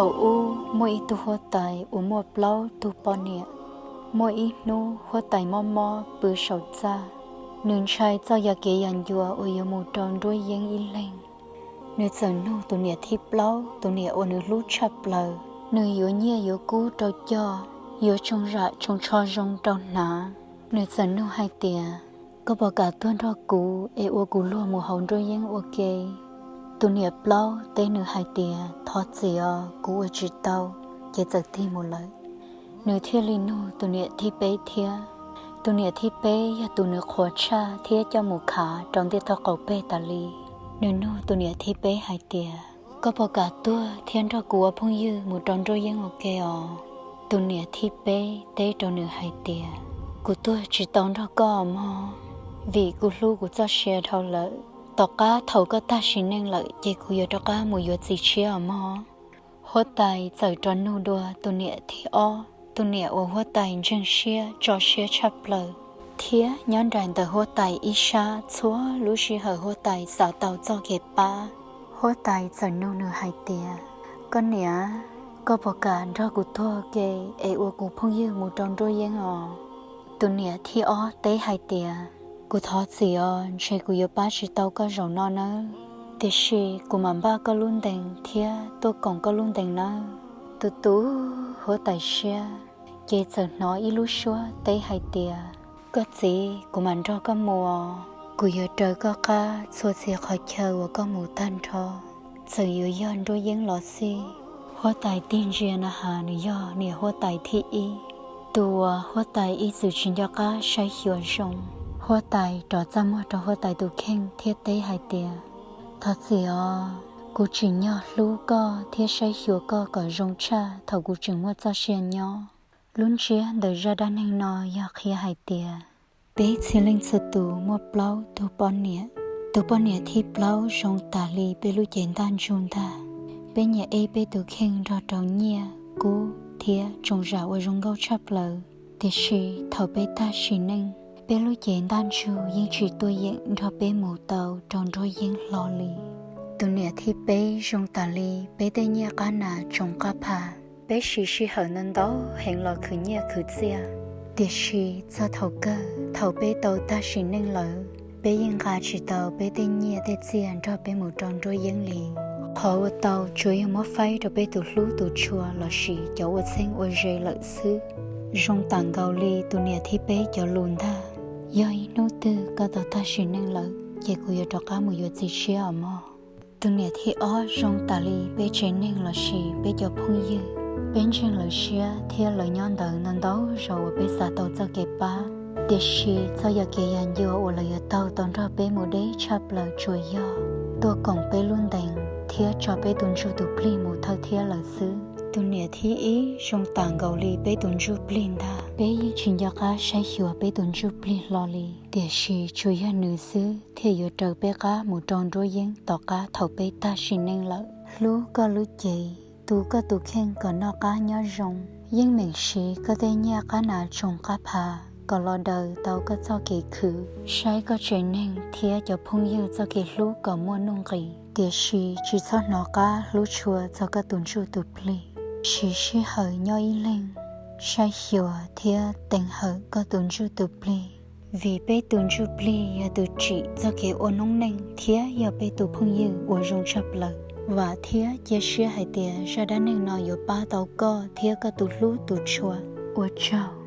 Thaum ub muaj ib tug huab tais uas muaj plaub tug poj niam. Muaj ib hnub huab tais mob mob pw saum txaj, nws ntshai txoj yog kev yam ncua uas yuav mus rau nruab yeeb ib leeg. Nws txawm nug tus niam thib plaub, tus niam uas nws hlub tshaj plaws, nws yuav nyiaj yuav kub rau coj, yuav tsoo zam tsoo tsho zoo rau hnav. Nws txawm nug hais tias, koj puas kam tuag nrog kuv es ua kuv luag mus hauv nruab yeeb ua ke? Tus niam plaub teb nws hais tias, thov txim os, kuv ua tsis tau. Ces txawm tig mus lawm. Nws thiaj li nug tus niam thib peb thiab. Tus niam thib peb yog tus nws qhuas tshaj thiab coj mus khav rau ntiaj teb qaum peg tas li. Nws nug tus niam thib peb hais tias, koj puas kam tuag thiab nrog kuv ua phooj ywg mus rau nruab yeeb ua ke os? Tus niam thib peb teb rau nws hais tias, kuv tuag tsis tau nrog koj mog, vim kuv hlub kuv txoj sia dhau lawm. Tom qab thaum koj tag sim neej lawm ces kuv yuav rov qab mus yuav txiv tshiab os mog. Huab tais txawm rov nug dua tus niam thib ob, tus niam uas huab tais ntseeg siab tso siab tshaj plaws, thiab nyob nraim ntawm huab tais ib sab txhua lub sij hawm huab tais xav tau txoj kev pab. Huab tais txawm nug nws hais tias, koj niam, koj puas kam nrog kuv tuag ke es ua kuv phooj ywg mus rau nruab yeeb os? Tus niam thib ob teb hais tias, kuv thov txim os, ntshe kuv yuav pab tsis tau koj zaum no nawb, tiam sis kuv mam npaj koj lub ntees thiab tuaj koom koj lub ntees nawb. Tus tus huab tais siab ces txawm hnov ib lub suab teb hais tias, koj txiv, kuv mam nrog koj mus os, kuv yuav raws koj qab txhua txhia qhov chaw uas koj mus tag nrho, txawm yuav yog nruab yeeb los xij. Huab tais tig ntsia na has nws yog niam huab tais thib ib, tus uas huab tais ib txwm tsis nco qab saib xyuas zoo. Huab tais rov txaj muag rau huab tais tus kheej thiab teb hais tias, thov txim os, kuv tsim nyog hlub koj thiab saib xyuas koj kom zoo tshaj thaum kuv tseem muaj txoj sia nyob. Lub ntsiab ntawm zaj dab neeg no yog qhia hais tias, peb txhua leej txhua tus muaj plaub tug poj niam. Tus poj niam thib plaub zoo tas li peb lub cev ntaj ntsug ntag. Peb nyiam eb peb tus kheej nrog rau nyiaj, kub thiab tsoom zam uas zoo nkauj tshaj plaws. Tiam sis thaum peb tag sim neej, peb lub cev ntaj ntsug yeej tsis tuaj yeem nrog peb mus tau rau nruab yeeb hlo li. Tus niam thib peb zoo tas li peb tej nyiaj qab nas tsoom qab pha. Peb siv sij hawm ntau ntau heev los khwv nyiaj khwv txiaj, tiam sis txog thaum kawg thaum peb tau tag sim neej lawm, peb yeej nqa tsis tau peb tej nyiaj tej txiaj nrog peb mus rau nruab yeeb li. Qhov ua tau tsuas yog muab faib rau peb tus hlub tus tshua lossis cov ua txheeb ua ze lawm xwb. Zoo tam nkaus li tus niam thib peb cov lus ntag, yog ib hnub twg koj tau tag sim neej lawm ces kuv yuav rov qab mus yuav txiv tshiab os mog. Tus niam thib ob zoo tas li peb tsev neeg lossis peb cov phooj ywg. Peb ntseeg lawv siab thiab lawv nyob ntawd ntau ntau zaus uas peb xav tau txoj kev pab, tiam sis txoj yog kev yam ncua uas lawv yuav taug tau nrog peb mus deb tshaj plaws tsuas yog tuaj koom peb lub ntees thiab tso peb tus ntsuj tus plig mus thawj thiab lawm xwb. Tus niam thib ib zoo tam nkaus li peb tus ntsuj plig ntag. Peb yeej tsis nco qab saib xyuas peb tus ntsuj plig hlo li, tiam sis tsuas yog nws xwb thiaj yuav raws peb qab mus rau nruab yeeb tom qab thaum peb tag sim neej lawm. Hlub koj lub cev, tu koj tus kheej kom noj qab nyob zoo. Yeej meem siv koj tej nyiaj qab nas tsoom qab pha kom los daws tau koj txoj kev khwv, saib koj tsev neeg thiab cov phooj ywg txoj kev hlub kom muaj nuj nqis, tiam sis tsis txhob hnov qab hlub tshua txog koj tus ntsuj tus plig. Siv sij hawm nyob ib leeg, saib xyuas thiab teev hawm koj tus ntsuj tus plig, vim peb tus ntsuj plig yog tus tsim txoj kev ua noob neej thiab yog peb tus phooj ywg uas zoo tshaj plaws. Vam thiab cia siab hais tias zaj dab neeg no yuav pab tau koj thiab koj tus hlub tus tshua. Ua tsaug.